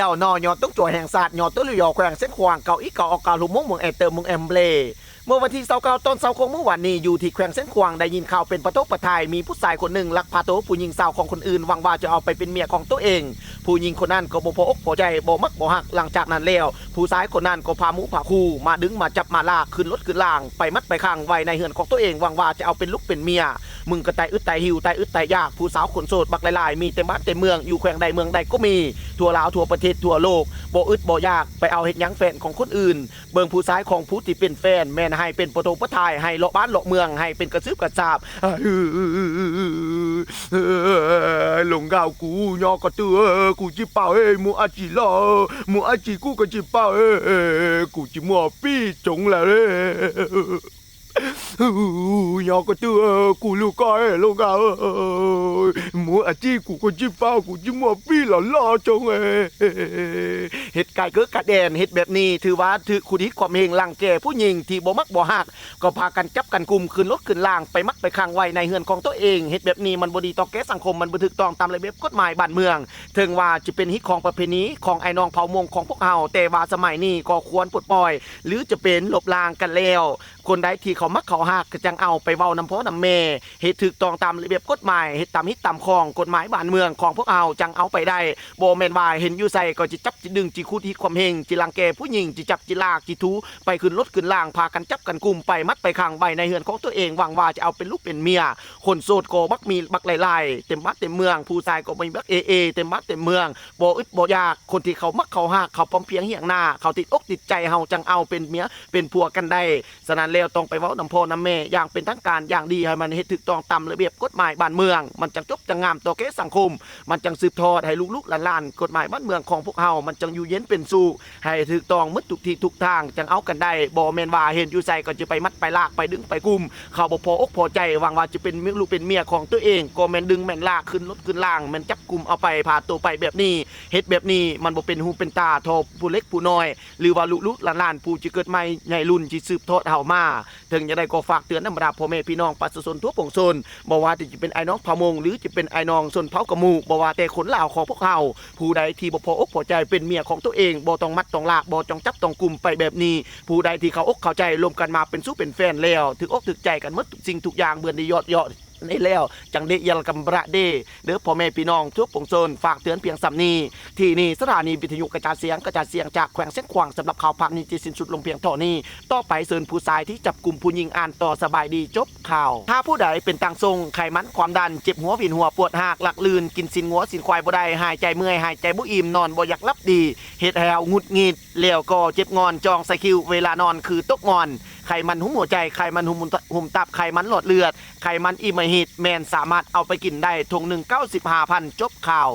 ດາວນໍ ຍໍຕົງຈົວແຫ່ງຊາດ ຍໍໂຕລຸຢໍ ແຂວງຊຽງຂວາງ ເກົ້າອີເກົ້າອອກເກົ້າ ລຸມມົງເມືອງແອເຕີ ເມືອງແອມເບລ. ເມື່ອວັນທີຊາວເກົ້າ ຕອນຊາວໂມງມື້ວານນີ້ ຢູ່ທີ່ແຂວງຊຽງຂວາງ ໄດ້ຍິນຂ່າວເປັນປະໂທປະໄທ ມີຜູ້ຊາຍຄົນໜຶ່ງລັກພາໂຕຜູ້ຍິງສາວຂອງຄົນອື່ນ ຫວັງວ່າຈະເອົາໄປເປັນເມຍຂອງໂຕເອງ. ຜູ້ຍິງຄົນນັ້ນກໍບໍ່ພໍອົກພໍໃຈ ບໍ່ມັກບໍ່ຮັກ. ຫຼັງຈາກນັ້ນແລ້ວ ຜູ້ຊາຍຄົນນັ້ນກໍພາໝູພາຄູ່ ມາດຶງມາຈັບມາລາກ ຂຶ້ນລົດຂຶ້ນລາງ ໄປມັດໄປຂັງໄວ້ໃນເຮືອນຂອງໂຕເອງ ຫວັງວ່າຈະເອົາເປັນລູກເປັນເມຍ. ມຶງກໍຕາຍອຶດຕາຍຫິວ ຕາຍອຶດຕາຍຢາກ. ຜູ້ສາວຄົນໂສດບັກຫຼາຍໆ ມີເຕັມບ້ານເຕັມເມືອງ ຢູ່ແຂວງໃດເມືອງໃດກໍມີ ທົ່ວລາວທົ່ວປະເທດທົ່ວໂລກ. ບໍ່ອຶດບໍ່ຢາກ ໄປເອົາເຮັດຫຍັງແຟນຂອງຄົນອື່ນ. ເບິ່ງຜູ້ຊາຍຂອງຜູ້ທີ່ເປັນແຟນ ແມ່ນໃຫ້ເປັນປະໂທປະໄທ ໃຫ້ເລາະບ້ານເລາະເມືອງ ໃຫ້ເປັນກະຊືບກະຊາບ. ລົງເງົາກູ ຍໍກະຕື້ເອີ ກູຈິເປົ່າເອີ ໝູອາຈີຫຼໍ ໝູອາຈີກູກະຈິເປົ່າເອີ ກູຈິມົວປີ້ຈົງລະເອີ. ຍອກະຕື້ເອີ ກູລູກກອຍ ໂລກາເອີຍ ໝູອາຈີກູກະຈິເປົ່າ ກູຈິມົວປີ້ຫຼໍຫຼໍຈົງເອີ. ເຮັດກາຍເກີກາແດນ ເຮັດແບບນີ້ຖືວ່າຖືກຂູດຮີດຂວາມເຮງ ລັງແກຜູ້ຍິງທີ່ບໍ່ມັກບໍ່ຮັກ ກໍພາກັນຈັບກັນກຸມ ຂຶ້ນລົດຂຶ້ນລາງ ໄປມັດໄປຂັງໄວ້ໃນເຮືອນຂອງໂຕເອງ. ເຮັດແບບນີ້ມັນບໍ່ດີຕໍ່ແກ່ສັງຄົມ ມັນບໍ່ຖືກຕ້ອງຕາມລະບຽບກົດໝາຍບ້ານເມືອງ. ເຖິງວ່າຈະເປັນຮີດຄອງປະເພນີຂອງອ້າຍນ້ອງເຜົ່າມົ້ງຂອງພວກເຮົາ ແຕ່ວ່າສະໄໝນີ້ກໍຄວນປົດປ່ອຍ ຫຼື ຈະເປັນລົບລ້າງກັນແລ້ວ. ຄົນໃດທີ່ເຂົາມັກເຂົາຮັກ ກໍຈັ່ງເອົາໄປເວົ້ານຳພໍ່ນຳແມ່ ເຮັດຖືກຕ້ອງຕາມລະບຽບກົດໝາຍ ເຮັດຕາມຮີດຕາມຄອງກົດໝາຍບ້ານເມືອງຂອງພວກເຮົາ ຈັ່ງເອົາໄປໄດ້. ບໍ່ແມ່ນວ່າເຫັນຢູ່ໃສກໍຈະຈັບຈະດຶງ ຈະຂູດຮີດຂວາມເຮງ ຈະລັງແກຜູ້ຍິງ ຈະຈັບຈະລາກ ຈະຖູໄປຂຶ້ນລົດຂຶ້ນລາງ ພາກັນຈັບກັນກຸມ ໄປມັດໄປຂັງໄວ້ໃນເຮືອນຂອງໂຕເອງ ຫວັງວ່າຈະເອົາເປັນລູກເປັນເມຍ. ຄົນໂສດກໍບັກມີບັກຫຼາຍໆ ເຕັມບ້ານເຕັມເມືອງ ຜູ້ຊາຍກໍມີບັກເອເອ ເຕັມບ້ານເຕັມເມືອງ ບໍ່ອຶດບໍ່ຢາກ. ຄົນທີ່ເຂົາມັກເຂົາຮັກ ເຂົາພ້ອມພຽງຮຽງໜ້າ ເຂົາຕິດອົກຕິດໃຈເຮົາ ຈັ່ງເອົາເປັນເມຍເປັນຜົວກັນໄດ້. ສະນັ້ນແລ້ວ ຕ້ອງໄປເວົ້ານຳພໍ່ນຳແມ່ຢ່າງເປັນທາງການຢ່າງດີ ໃຫ້ມັນເຮັດຖືກຕ້ອງຕາມລະບຽບກົດໝາຍບ້ານເມືອງ ມັນຈັ່ງຈົບຈັ່ງງາມຕໍ່ແກ່ສັງຄົມ ມັນຈັ່ງສືບທອດໃຫ້ລູກໆຫຼານໆ ກົດໝາຍບ້ານເມືອງຂອງພວກເຮົາ ມັນຈັ່ງຢູ່ເຢັນເປັນສຸກ ໃຫ້ຖືກຕ້ອງໝົດທຸກທີ່ທຸກທາງ ຈັ່ງເອົາກັນໄດ້. ບໍ່ແມ່ນວ່າເຫັນຢູ່ໃສກໍຈະໄປມັດໄປລາກ ໄປດຶງໄປກຸມ ເຂົາບໍ່ພໍອົກພໍໃຈ ຫວັງວ່າຈະເປັນລູກເປັນເມຍຂອງໂຕເອງ ກໍແມ່ນດຶງແມ່ນລາກ ຂຶ້ນລົດຂຶ້ນລາງ ແມ່ນຈັບກຸມເອົາໄປ ພາໂຕໄປແບບນີ້. ເຮັດແບບນີ້ມັນບໍ່ເປັນຫູເປັນຕາຕໍ່ຜູ້ເລັກຜູ້ນ້ອຍ ຫຼືວ່າລູກໆຫຼານໆ ຜູ້ຈະເກີດໃໝ່ໃນລຸ້ນ ຈະສືບທອດເຮົາມາ. ເຖິງຢ່າງໃດກໍຝາກເຕືອນນຳບັນດາພໍ່ແມ່ພີ່ນ້ອງປະຊາຊົນທົ່ວປວງຊົນ ບໍ່ວ່າແຕ່ຈະເປັນອ້າຍນ້ອງເຜົ່າມົ້ງ ຫຼື ຈະເປັນອ້າຍນ້ອງຊົນເຜົ່າກະໝູ ບໍ່ວ່າແຕ່ຄົນລາວຂອງພວກເຮົາ ຜູ້ໃດທີ່ບໍ່ພໍອົກພໍໃຈເປັນເມຍຂອງໂຕເອງ ບໍ່ຕ້ອງມັດຕ້ອງລາກ ບໍ່ຕ້ອງຈັບຕ້ອງກຸມໄປແບບນີ້. ຜູ້ໃດທີ່ເຂົ້າອົກເຂົ້າໃຈ ລົມກັນມາເປັນຊູ່ເປັນແຟນແລ້ວ ຖືກອົກຖືກໃຈກັນໝົດທຸກສິ່ງທຸກຢ່າງ ເມື່ອໄດ້ຢອດເຍາະ ນີ້ແລ້ວ ຈັ່ງເດຍາລະກຳບະຣະເດ ເດີພໍ່ແມ່ພີ່ນ້ອງທຸກປວງຊົນ ຝາກເຕືອນພຽງສ່ຳນີ້. ທີ່ນີ້ສະຖານີວິທະຍຸກະຈາຍສຽງ ກະຈາຍສຽງຈາກແຂວງຊຽງຂວາງ ສຳລັບຂ່າວພາກນີ້ຈະສິ້ນສຸດລົງພຽງເທົ່ານີ້. ຕໍ່ໄປເຊີນຜູ້ຊາຍທີ່ຈັບກຸມຜູ້ຍິງອ່ານຕໍ່. ສະບາຍດີ ຈົບຂ່າວ. ຖ້າຜູ້ໃດເປັນຕ່າງຊົງ ໄຂມັນຄວາມດັນ ເຈັບຫົວ ວິນຫົວ ປວດຮາກ ຫຼັກລື່ນ ກິນຊີ້ນງົວຊີ້ນຄວາຍບໍ່ໄດ້ ຫາຍໃຈເມື່ອຍ ຫາຍໃຈບໍ່ອີ່ມ ນອນບໍ່ຢາກຫຼັບດີ ເຮັດໃຫ້ເຮົາຫງຸດຫງິດ ແລ້ວກໍເຈັບງ່ອນ ຈ່ອງສະຄິວ ເວລານອນຄືຕົກໝອນ ໄຂມັນຫຸມຫົວໃຈ ໄຂມັນຫຸມ ຫຸມຕັບ ໄຂມັນຫຼອດເລືອດ ໄຂມັນອີ່ມະຫິດ ແມ່ນສາມາດເອົາໄປກິນໄດ້ ຖົງໜຶ່ງ ເກົ້າສິບຫ້າພັນ. ຈົບຂ່າວ.